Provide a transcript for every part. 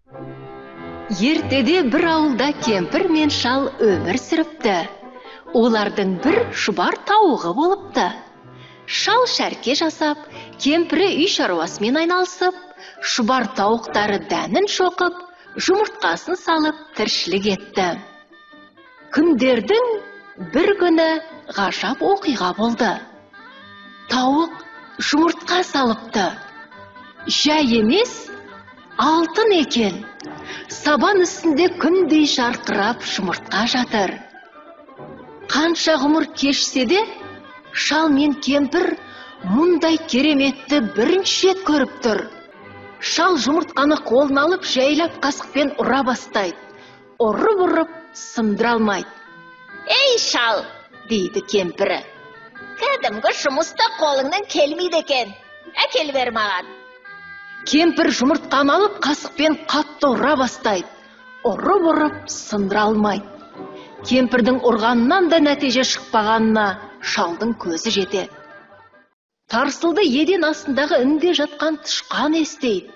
Ертеде бір ауылда кемпір мен шал өмір сүріпті. Олардың бір шұбар тауығы болыпты. Шал шәрке жасап, кемпірі үй шаруасымен айналысып, шұбар тауықтары дәнін шоқып, жұмыртқасын салып тіршілік етті. Күндердің бір күні ғажап оқиға болды. Тауық жұмыртқа салыпты. Жай емес, алтын екен. Сабан үстінде күндей жарқырап жұмыртқа жатыр. Қанша ғұмыр кешсе де, шал мен кемпір мұндай кереметті бірінші рет көріп тұр. Шал жұмыртқаны қолына алып, жайлап қасықпен ұра бастайды. Ұрып-ұрып сындыра алмайды. Ей, шал, дейді кемпірі. Кәдімгі жұмыс та қолыңнан келмейді екен. Әкел бер маған. Кемпір жұмыртқаны алып, қасықпен қатты ұра бастайды. Ұрып-ұрып сындыра алмайды. Кемпірдің ұрғанынан да нәтиже шықпағанына шалдың көзі жетеді. Тарсылды еден астындағы інде жатқан тышқан естейді.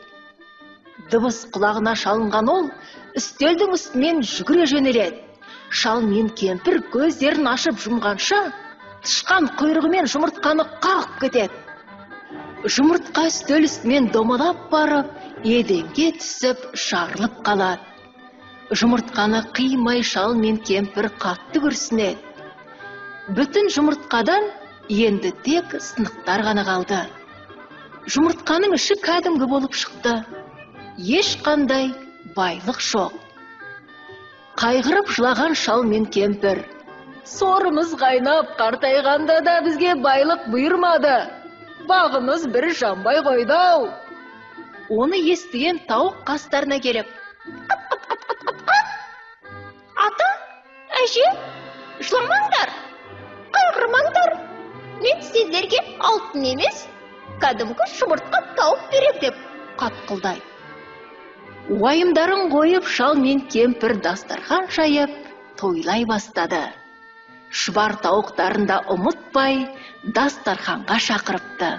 Дыбыс құлағына шалынған ол үстелдің үстімен жүгіре жөнеледі. Шал мен кемпір көздерін ашып жұмғанша, тышқан құйрығымен жұмыртқаны қағып кетеді. Жұмыртқа үстел үстімен домалап барып, еденге түсіп жарылып қалады. Жұмыртқаны қимай шал мен кемпір қатты күрсінеді. Бүтін жұмыртқадан енді тек сынықтар ғана қалды. Жұмыртқаның іші кәдімгі болып шықты. Ешқандай байлық жоқ. Қайғырып жылаған шал мен кемпір. Сорымыз қайнап қартайғанда да бізге байлық бұйырмады. Бағымыз бір жанбай қойды-ау. Оны естіген тауық қастарына келіп, Қыт-қыт-қыт-қыт-қыт. Ата, әже, жыламаңдар, қайғырмаңдар. Мен сендерге алтын емес, кәдімгі жұмыртқа тауып берем деп қатқылдайды. Уайымдарын қойып, шал мен кемпір дастархан жайып, тойлай бастады. Шұбар тауықтарын да ұмытпай, дастарханға шақырыпты.